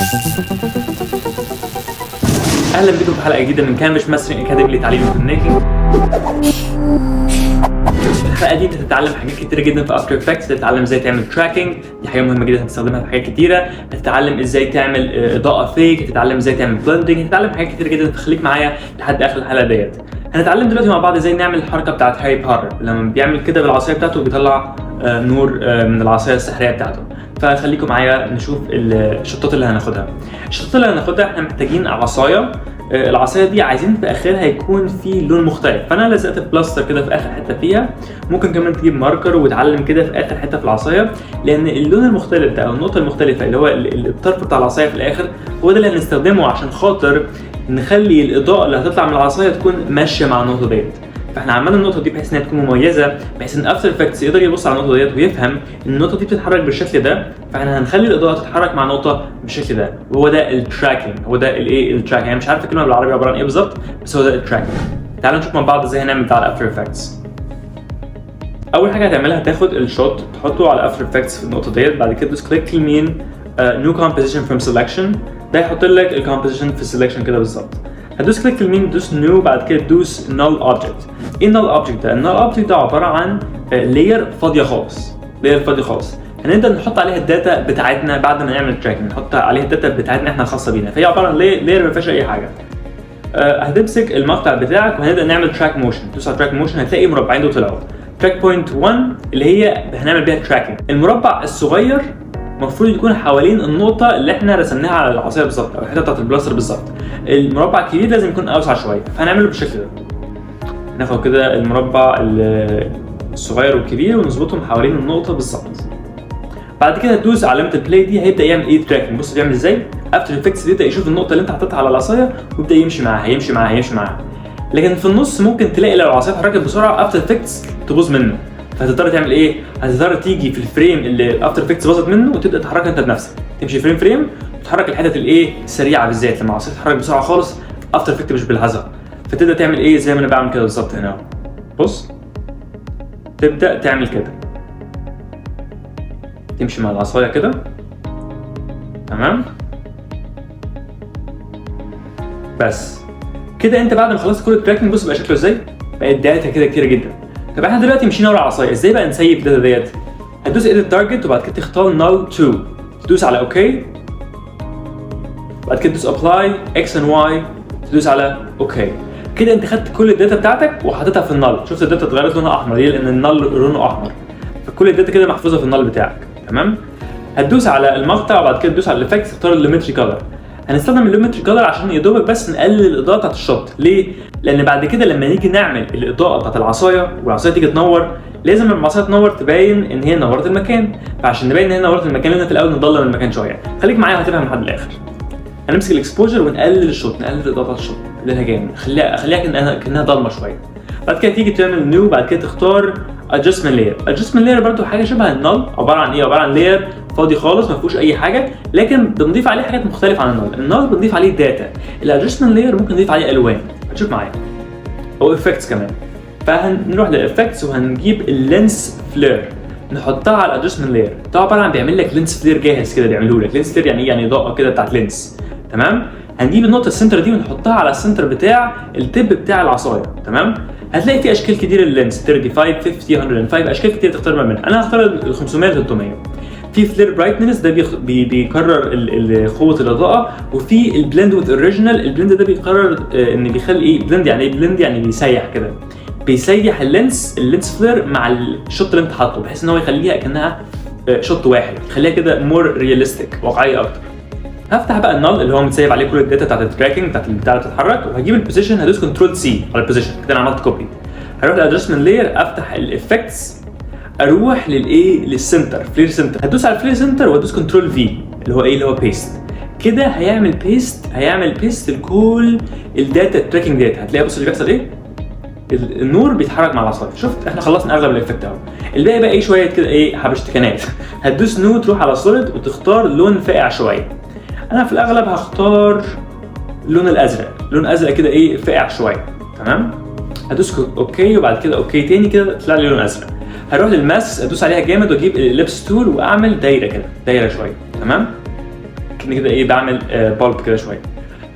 اهلا بكم في حلقة جديدة من Canvas Mastering Academy لتعليم ال filmmaking. في الحلقة دي انت هتتعلم حاجات كتيرة جدا في After Effects. هتتعلم ازاي تعمل tracking، دي حاجة مهمة جدا هتستخدمها في حاجات كتيره. هتتعلم ازاي تعمل اضاءه fake، هتتعلم ازاي تعمل blending، هتتعلم حاجات كتيرة جدا، فخليك معايا لحد اخر الحلقة ديت. هنتعلم دلوقتي مع بعض ازاي نعمل الحركة بتاعت هاري بوتر لما بيعمل كده بالعصايه بتاعته وبيطلع نور من العصاية السحريه بتاعته. فخليكم معايا نشوف الشطات اللي هناخدها. الشطات اللي هناخدها، احنا محتاجين عصايه، العصاية دي عايزين في اخرها يكون في لون مختلف، فانا لزقت بلاستر كده في اخر حتة فيها. ممكن كمان تجيب marker وتعلم كده في اخر حتة في العصايه، لان اللون المختلف ده او النقطة المختلفة اللي هو الطرف بتاع العصاية في الاخر هو ده اللي هنستخدمه عشان خاطر نخلي الاضاءة اللي هتطلع من العصاية تكون ماشية مع النقطة ديت. فاحنا عملنا النقطة دي بحيث انها تكون مميزه، بحيث ان After Effects يقدر يبص على النقطة ديت ويفهم ان النقطة دي بتتحرك بالشكل ده، فاحنا هنخلي الاضاءة تتحرك مع النقطة بالشكل ده. وهو ده ال tracking، هو ده الايه؟ ال tracking. يعني مش عارف الكلمة بالعربي عبارة عن ايه بالظبط، بس هو ده ال tracking. تعالوا نشوف مع بعض ازاي هنعمل ده على After Effects. اول حاجة هتعملها، هتاخد ال shot تحطه على After Effects في النقطة ديت، بعد كده تدوس click يمين، new composition from selection. ده هيحط لك ال composition في ال selection كده بالظبط. هتدوس click يمين، تدوس new، بعد كده تدوس null object. ايه ال null object ده؟ ال null object ده عبارة عن layer فاضية خالص، layer فاضية خالص، هنبدا نحط عليها ال data بتاعتنا بعد ما نعمل tracking، نحط عليها ال data بتاعتنا احنا الخاصة بينا. فهي عبارة عن layer ما فيهاش اي حاجه. هتمسك المقطع بتاعك وهنبدا نعمل track motion. تدوس على track motion، هتلاقي مربعين دول طلعوا. track point 1 اللي هي هنعمل بيها tracking، المربع الصغير المفروض يكون حوالين النقطة اللي احنا رسمناها على العصاية بالظبط، او الحتة بتاعت البلاستر بالظبط. المربع الكبير لازم يكون اوسع شوية، فهنعمله بالشكل ده. ناخد كده المربع الصغير والكبير ونظبطهم حوالين النقطة بالظبط. بعد كده تدوس علامة ال play دي، هيبدا يعمل ايه؟ tracking. بص بيعمل ازاي. After Effects بيبدا يشوف النقطة اللي انت حاططها على العصاية ويبدا يمشي معاها، يمشي معاها، يمشي معاها. لكن في النص ممكن تلاقي لو العصاية اتحركت بسرعة After Effects تبوظ منه، فهتضطر تعمل ايه؟ هتضطر تيجي في ال frame اللي ال After Effects باظت منه وتبدا تحركها انت بنفسك، تمشي frame frame وتحرك الحتت الايه؟ السريعه، بالذات لما العصاية تتحرك بسرعة خالص After Effects مش بيلحظها. فتبدا تعمل ايه؟ زي ما انا بعمل كده بالظبط هنا، بص، تبدا تعمل كده، تمشي مع العصاية كده، تمام؟ بس كده. انت بعد ما خلصت كل ال tracking، بص بقى شكله ازاي، بقت data كده كتيرة جدا. طب احنا دلوقتي مشينا ورا العصايه، ازاي بقى نسيف ال data ديت؟ هتدوس edit target وبعد كده تختار null 2، تدوس على okay، بعد كده تدوس apply X and Y، تدوس على okay. كده انت خدت كل ال data بتاعتك وحطيتها في ال null. شفت ال data اتغيرت لونها احمر ليه؟ لان ال null لونه احمر، فكل ال data كده محفوظة في ال null بتاعك، تمام؟ هتدوس على المقطع وبعد كده تدوس على ال effects، تختار ال Lumetri Color. هنستخدم ال Lumetri Color عشان يا دوبك بس نقلل الاضاءة بتاعت ال shot. ليه؟ لان بعد كده لما نيجي نعمل الاضاءة بتاعت العصاية والعصايه تيجي تنور، لازم لما العصاية تنور تبين ان هي نورت المكان. فعشان نبين ان هي نورت المكان لازم في الاول نضلم المكان شويه. خليك معايا وهتفهم لحد الاخر. هنمسك ال exposure ونقلل ال shot، نقلل الاضاءة بتاعت ال shot، نقللها جامد، خليها كانها ضلمة شويه. بعد كده تيجي تعمل new، بعد كده تختار adjustment layer. adjustment layer برضو حاجة شبه ال null. عبارة عن ايه؟ عبارة عن layer فاضي خالص ما فيهوش اي حاجه، لكن بنضيف عليه حاجات مختلفة عن ال null. ال null بنضيف عليه data، ال adjustment layer ممكن نضيف عليه الوان، هتشوف معايا، او effects كمان. فهنروح لل effects وهنجيب ال lens flare نحطها على ال adjustment layer. ده عبارة عن بيعمل لك lens flare جاهز كده، بيعمله لك lens flare. يعني ايه؟ يعني اضاءه كده بتاعت lens، تمام؟ هنجيب النقطة ال center دي ونحطها على ال center بتاع ال tip بتاع العصايه، تمام؟ هتلاقي في اشكال كتير لل lens، 35، 50، 105، اشكال كتير تختار ما منها. انا هختار ال 500، 300. في flare brightness، ده بيكرر قوة الاضاءه. وفي ال blend with original، ال blend ده بيقرر ان بيخلي ايه؟ blend يعني ايه؟ blend يعني بيسيح كده، بيسيح ال lens flare مع ال shot اللي انت حاطه، بحيث ان هو يخليها كانها shot واحد، يخليها كده more realistic، واقعية اكتر. هفتح بقى ال null اللي هو متسيف عليه كل ال data بتاعت ال tracking بتاعت البتاع اللي بتتحرك، وهجيب ال position، هدوس control C على ال position، كده انا عملت copy. هروح لل adjustment layer، افتح ال effects، اروح للايه؟ لل center، flare center. هدوس على ال flare center وادوس control V، اللي هو ايه؟ اللي هو paste. كده هيعمل paste، هيعمل paste لكل ال data، ال tracking data. هتلاقي، بص اللي بيحصل ايه، النور بيتحرك مع العصايه. شفت؟ احنا خلصنا اغلب ال effect اهو. الباقي بقى ايه؟ شوية كده ايه؟ حبشتكنات. هتدوس new، تروح على solid وتختار لون فاقع شويه. انا في الاغلب هختار اللون الازرق، لون ازرق كده ايه؟ فاقع شويه، تمام؟ هدوس okay وبعد كده okay تاني. كده طلع لي لون ازرق. هروح لل mask، ادوس عليها جامد واجيب ال ellipse tool واعمل دايرة كده، دايرة شويه، تمام؟ كده كده ايه بعمل bulb كده شويه.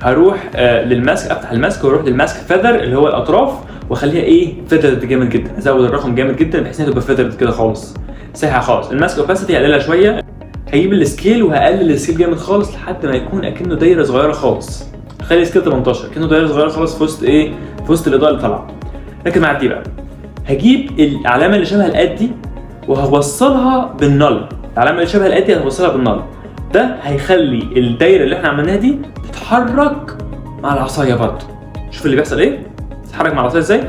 هروح لل mask، افتح ال mask واروح لل mask feather اللي هو الاطراف، واخليها ايه feathered جامد جدا، ازود الرقم جامد جدا بحيث انها تبقى feathered كده خالص، سايحه خالص. ال mask opacity هقللها شويه، هجيب ال scale وهقلل ال scale جامد خالص لحد ما يكون اكنه دايرة صغيرة خالص. خلي ال scale 18، كانه دايرة صغيرة خالص في وسط ايه، في وسط الاضاءة اللي طالعه. ركز معايا دي بقى، هجيب العلامة اللي شبه ال add دي وهوصلها بال null. العلامة اللي شبه ال add دي هوصلها بال null، ده هيخلي الدايرة اللي احنا عملناها دي تتحرك مع العصاية برضه. شوف اللي بيحصل ايه، تتحرك مع العصاية ازاي.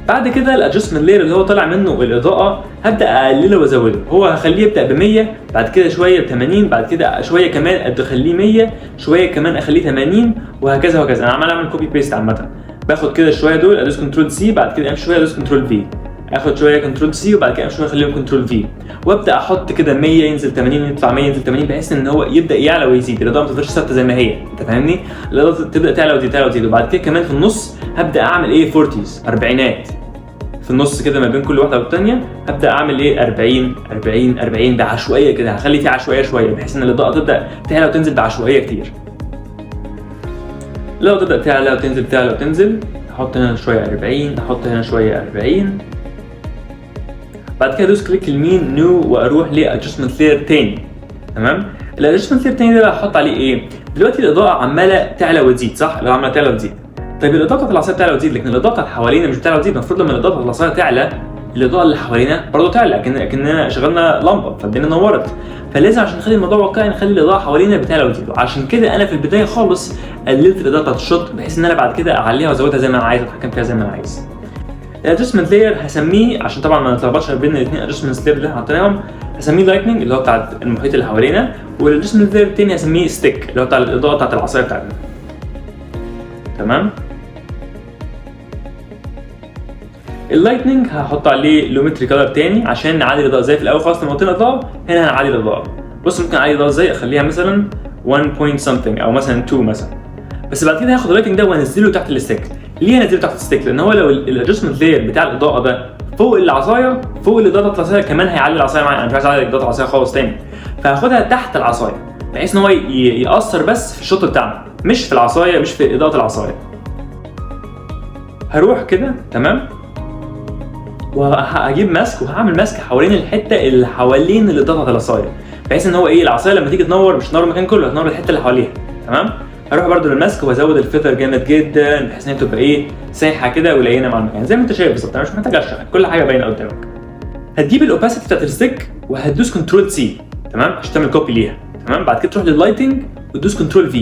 بعد كده ال adjustment layer اللي هو طالع منه الاضاءة هبدا اقلله وازوده. هو هخليه يبدا ب 100، بعد كده شوية ب 80، بعد كده شوية كمان اخليه 100، شوية كمان اخليه 80، وهكذا وهكذا. انا عمال اعمل copy paste عامه، باخد كده شوية دول ادوس control C، بعد كده امشي شوية ادوس control V، اخد شوية control C، وبعد كده امشي شوية اخليهم control V، وابدا احط كده 100 ينزل 80 يطلع 100 ينزل 80، بحيث ان هو يبدا يعلى ويزيد. الاضاءة ما تفضلش ثابتة زي ما هي، انت فاهمني؟ الاضاءة تبدا تعلى وتزيد تعلى وتزيد. وبعد كده كمان في النص هبدا اعمل ايه 40، اربعينات في النص كده ما بين كل واحدة والثانيه. هبدا اعمل ايه 40 40 40 بعشوائيه كده، هخلي فيه عشوائية شوية بحيث ان الاضاءة تبدا تعلى وتنزل بعشوائيه كتير. لو تبدا تعلى وتنزل تعلى وتنزل، احط هنا شوية 40، احط هنا شوية 40. بعد كده ادوس click يمين new واروح ل adjustment layer تاني. تمام، ال adjustment layer تاني ده بقى هحط عليه ايه؟ دلوقتي الاضاءة عماله تعلى وتزيد، صح؟ الاضاءة عماله تعلى وتزيد. طيب الاضاءة بتاعت العصاية بتعلى وتزيد، لكن الاضاءة بتاعت حوالينا مش بتعلى وتزيد. المفروض لما الاضاءة بتاعت العصاية تعلى، الاضاءة اللي حوالينا برضه تعلى، كأننا شغلنا لمبة فالدنيا نورت. فلازم عشان نخلي الموضوع واقعي نخلي الاضاءة حوالينا بتعلى وتزيد. عشان كده انا في البداية خالص قللت الاضاءة بتاعت ال shot، بحيث ان انا بعد كده اعليها وازودها زي ما انا عايز، اتحكم فيها زي ما انا عايز. ال adjustment layer هسميه، عشان طبعا ما نتلخبطش بين الاثنين adjustment layer اللي احنا حطيناهم، هسميه lighting اللي هو بتاع المحيط اللي حوالينا، وال adjustment layer الثاني هسميه stick اللي هو بتاع الاضاءة بتاعت العصاية بتاعتنا. تمام، ال lighting هحط عليه Lumetri Color تاني عشان نعلي الاضاءة زي في الاول خالص لما قلت الاضاءة. هنا هنعلي الاضاءة، بص ممكن اعلي الاضاءة ازاي، اخليها مثلا 1 point something او مثلا 2 مثلا. بس بعد كده هاخد ال lighting ده وانزله تحت ال stick. ليه انزله تحت ال stick؟ لان هو لو ال adjustment layer بتاع الاضاءة ده فوق العصاية، فوق الاضاءة بتاعت العصاية كمان هيعلي العصاية معايا. انا مش عايز اعلي اضاءه العصاية خالص تاني، فهاخدها تحت العصاية بحيث ان هو ياثر بس في ال shot بتاعنا، مش في العصاية، مش في اضاءه العصاية. هروح كده تمام، وهجيب mask وهعمل mask حوالين الحتة اللي حوالين الاضاءة بتاعت العصاية، بحيث ان هو ايه العصاية لما تيجي تنور مش تنور المكان كله، هتنور الحتة اللي حواليها. تمام، هروح برده لل mask وازود ال feather جامد جدا بحيث ان هي تبقى ايه سايحه كده ولينه مع المكان زي ما انت شايف بالظبط. انا مش محتاج اشرح، كل حاجة باينة قدامك. هتجيب ال opacity بتاعت ال stick وهتدوس control C، تمام، عشان تعمل copy ليها. تمام، بعد كده تروح لل lighting وتدوس control V،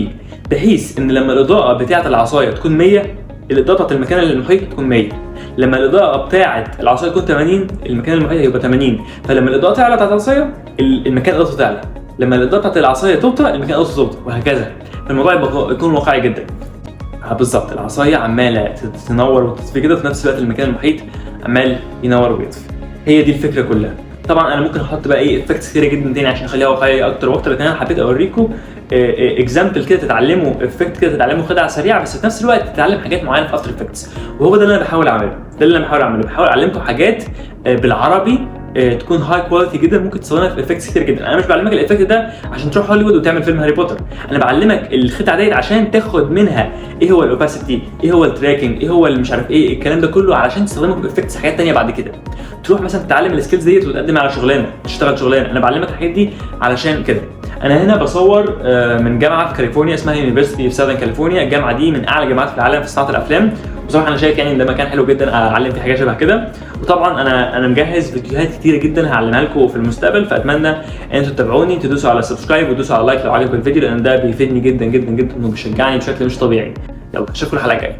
بحيث ان لما الاضاءة بتاعت العصاية تكون 100، الاضاءة بتاعت المكان المحيط تكون 100. لما الاضاءة بتاعت العصاية تكون 80، المكان المحيط هيبقى 80. فلما الاضاءة تعلى بتاعت العصاية، المكان اضاءته تعلى. لما الاضاءة بتاعت العصاية توطى، المكان اضاءته توطى، وهكذا. فالموضوع يبقى يكون واقعي جدا. بالظبط العصاية عماله تنور وتطفي كده، في نفس الوقت المكان المحيط عمال ينور ويطفي. هي دي الفكرة كلها. طبعا انا ممكن احط بقى ايه effects كتيرة جدا تاني عشان اخليها واقعية اكتر واكتر، لكن انا حبيت اوريكم example كده تتعلموا effect كده، تتعلموا خدعه سريعة، بس في نفس الوقت تتعلم حاجات معينة في After Effects. وهو ده اللي انا بحاول اعمله، ده اللي انا بحاول اعمله، بحاول اعلمكم حاجات بالعربي تكون high quality جدا، ممكن تستخدمها في effects كتير جدا. انا مش بعلمك ال effect ده عشان تروح هوليوود وتعمل فيلم هاري بوتر، انا بعلمك الخدعه ديت عشان تاخد منها ايه هو ال opacity، ايه هو ال tracking، ايه هو اللي مش عارف ايه، الكلام ده كله علشان تستخدمه في effects حاجات تانية بعد كده. تروح مثلا تتعلم ال skills ديت وتقدم على شغلانة، تشتغل شغلانة. انا بعلمك الحاجات دي علشان كده. انا هنا بصور من جامعه في كاليفورنيا اسمها University of Southern California. الجامعة دي من اعلى الجامعات في العالم في صناعة الافلام. بصراحة انا شايف يعني ان ده مكان حلو جدا اعلم فيه حاجة شبه كده. وطبعا انا مجهز فيديوهات كتيرة جدا هعلمها لكم في المستقبل، فاتمنى ان انتوا تتابعوني، تدوسوا على subscribe وتدوسوا على like لو عجبكم الفيديو، لان ده بيفيدني جدا جدا جدا وبيشجعني بشكل مش طبيعي. يلا اشوفكم الحلقة الجاية.